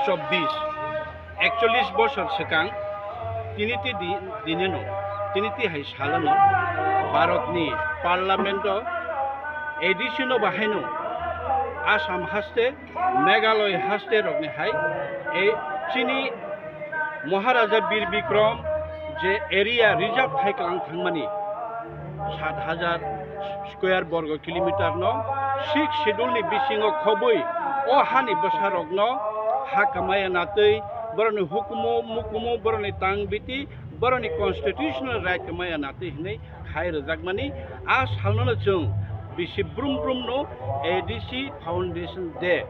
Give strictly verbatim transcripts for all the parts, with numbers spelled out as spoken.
chobbish, ekchollish bosor swkang tini ti di-, dineno, tini ti hai salono Bharatni Parliament-o A D C no bahaino Assam haste, Meghalaya haste rokni hai ei chini Maharaja Bir Bikram je area reserve khai kalang thangmani, sat hajar square borgo kilometer no Sixth Schedule ni bisingo khobwi o hani bwsarokno ha kamaya natwi, boroni hukumu mukumu, boroni tang biti, boroni constitutional right kamaya natwi hinwi khai rwjakmani. A salno chwng bisi brum brum no A D C Foundation Day,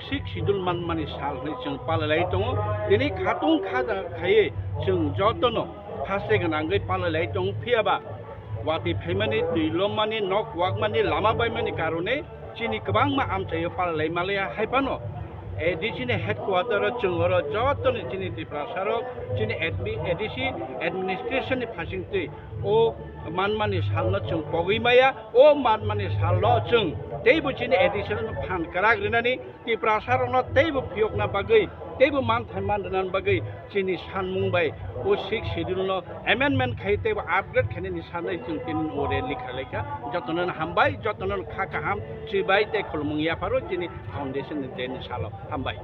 Sixth Schedule manmani sal hinwi chwng palai lai tongo. Tini khatung khada khaiwi chwng jotono haste gwnangwi palai lai tongo, phiyaba watwi phaimani, twi lomani, nok wakmani, lama baimani karone chini kwbangma amchaio palai lai malaya. Hai phano A D C ni headquarter o chwng oro jotoni chini Tiprasa rok, chini admi-, A D C administration ni phasingtwi o manmani salno chwng pogwi maya. O manmani salno chwng teibo chini A D C no phan kwrak rinani, Tiprasa rokno teibo phiyokna bagwi, teibo manthai man rwna bagwi chini sanmung bai o Sixth Schedule no amendment khai teibo upgrade khainani sanwi chwng tini o rally khlai kha. Jotono hambai, jotono kha kaham, chibai tei khulumung yapharo chini foundation ni day ni salo. Hambai.